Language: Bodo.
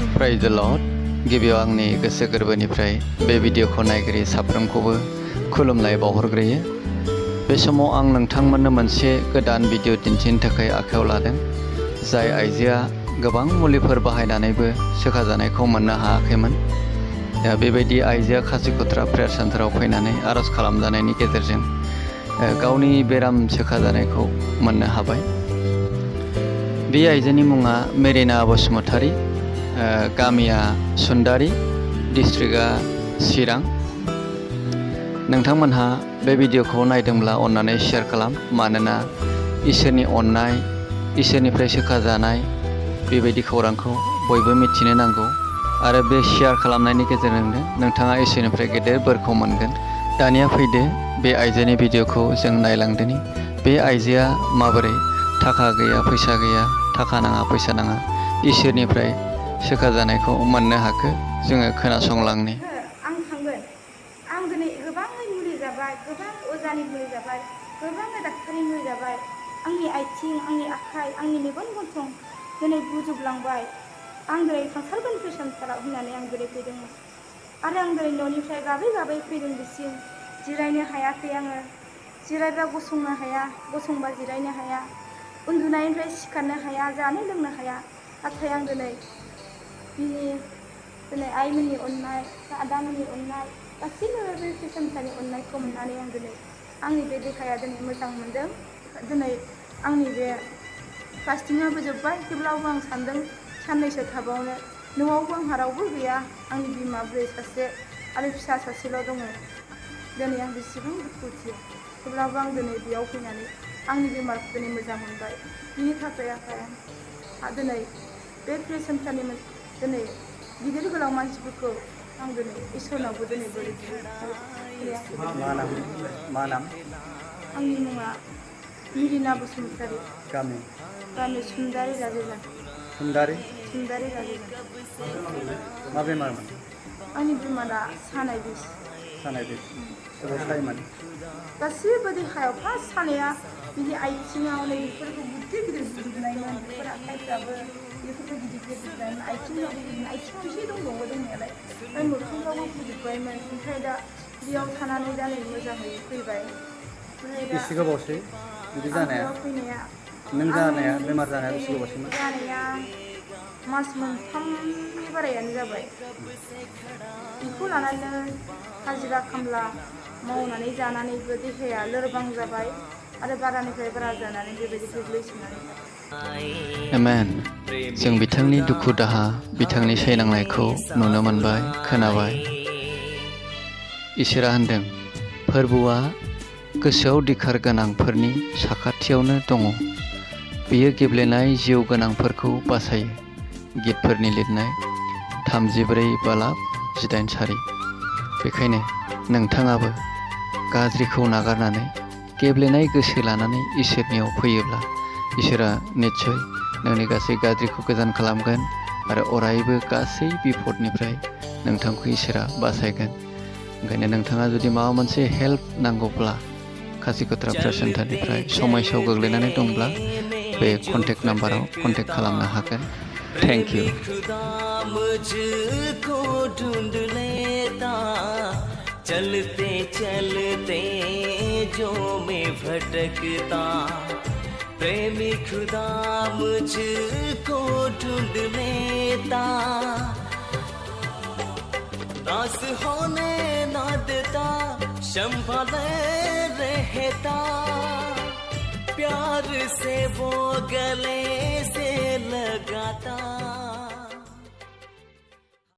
Praise the Lord. गिबियाव आंनि गोसो गोरबोनिफ्राय बे भिडिअखौ नायगिरि साफ्रोमखौबो खुलुमनाय बावहरग्रोयो। बे समाव आं नोंथांमोननो मोनसे गोदान भिडिअ दिन्थिनो थाखाय आखायाव लादों। जाय आइजोआ गोबां मुलिफोर बाहायनानैबो सोखाजानायखौ मोननो हायाखैमोन। दा बेबायदि आइजोआ खासिकत्रा प्रेयार सेन्टाराव फैनानै आरज खालामजानायनि गेजेरजों गावनि बेराम सोखाजानायखौ मोननो हाबाय। बे आइजोनि मुङा मेरिना बसुमतारी, गामिया सुन्दारि, डिस्ट्रिक्टआ चिरां। नोंथांमोनहा बे भिडिअखौ नायदोंब्ला अन्नानै शेयार खालाम, मानोना इसोरनि अननाय, इसोरनिफ्राय सोखाजानाय बेबायदि खौरांखौ बयबो मिथिनो नांगौ। आरो बे शेयार खालामनायनि गेजेरजोंनो नोंथाङा इसोरनिफ्राय गेदेर बोरखौ मोनगोन। दानिया फैदो बे आइजोनि भिडिअखौ जों नायलांदोनि। बे आइजोआ माबोरै थाखा गैया, फैसा गैया, थाखा नाङा, फैसा नाङा, इसोरनिफ्राय सोखाजानायखौ मोननो हाखो जोङो खोनासंलांनि। आं थांगोन। आं दिनै गोबाङै मुलि जाबाय, गोबां अजानि मुलि जाबाय, गोबाङै डाक्टारनि मुलि जाबाय। आंनि आथिं, आंनि आखाइ, आंनि मेगन गन्थं दिनै बुजोबलांबाय। आं दिनै थांथारगोन पेसेन्टफोराव होननानै आं दिनै फैदोंमोन। आरो आं दिनै न'निफ्राय गाबै गाबै फैदों बिसिम। जिरायनो हायाखै आङो। जिरायबा गसंनो हाया, गसंबा जिरायनो हाया, उन्दुनायनिफ्राय सिखारनो हाया, जानो लोंनो हाया। नाथाय आं दिनै आइमोननि अननाय, आदामोननि अननाय, गासैबो बे पेसेन्टफोरनि अननायखौ मोननानै आं दिनै आंनि बे देहाया दिनै मोजां मोनदों। दिनै आंनि बे फास्टिंआबो जोब्बाय। थेवब्लाबो आं सानदों साननैसो थाबावनो। न'आवबो आंहा रावबो गैया। आंनि बिमा बुरै सासे आरो फिसा सासेल' दङ। दिनै आं बेसेबां दुखुथिया। थेवब्लाबो आं दिनै बेयाव फैनानै आंनि बेमारखौ दिनै मोजां मोनबाय। बिनि थाखाय आं दिनै बे पेसेन्टफोरनि दिनै गिदिर गोलाव मानसिफोरखौ आं दिनै इसोरनावबो दिनै बोर बियो। मा नाम? आंनि मुङा मेरिना बसुमतारी। गामि सुन्दारि राजेला। सुन्दारि राजेला। मा बेमारमोन? आंनि बेमारा सानाय बिस। सोरबा सायोमोन? गासिबो देहायाव फार्स्ट सानाया बिदि आथिङाव नै बेफोरखौ गिदिर गिदिर बुजोबनायमोन। बेफोर आखाइफ्राबो बेफोरखौ गिदिर गिदिर बुजोबनायमोन। आथिङाव एसे दंबावो दंनायालाय। ओमफ्राय मोखांफ्रावबो बुजोबबायमोन। ओमफ्राय दा बेयाव थानानै दा नै मोजाङै फैबाय। ओमफ्राय दा बेसे गोबावसै बिदि जानाया? फैनाया नों जानाया, बेमार जानाया बेसे गोबावसैमोन? जानाया मास मोनथामनि बारायानो जाबाय। बेखौ लानानै हाजिरा खामला मावनानै जानानैबो देहाया लोरबां जाबाय आरो बारानिफ्राय बारा जानानै बेबायदि गोग्लैसोनानै थाबाय। आमेन। जों बिथांनि दुखु दाहा, बिथांनि सैनांनायखौ नुनो मोनबाय, खोनाबाय। इसोरा होनदों, फोरबुआ गोसोआव दिखार गोनांफोरनि साखाथियावनो दङ। बियो गेब्लेनाय जिउ गोनांफोरखौ बासायो। गितफोरनि लिरनाय 34:8 सारि। बेखायनो नोंथाङाबो गाज्रिखौ नागारनानै गेब्लेनाय गोसो लानानै इसोरनियाव फैयोब्ला इसोरा निस्सय नोंनि गासै गाज्रिखौ गोजान खालामगोन आरो अरायबो गासै बिपदनिफ्राय नोंथांखौ इसोरा बासायगोन। ओंखायनो नोंथाङा जुदि माबा मोनसे हेल्प नांगौब्ला खासिकत्रा प्रेयार सेन्टारनिफ्राय समस्यायाव गोग्लैनानै दंब्ला बे कन्टेक्ट नाम्बाराव कन्टेक्ट खालामनो हागोन। Thank you. चलते चलते जो मैं भटकता, प्रेमी खुदा मुझको ढूंढ लेता, दास होने ना देता, संभाले रहता, प्यार से वो गले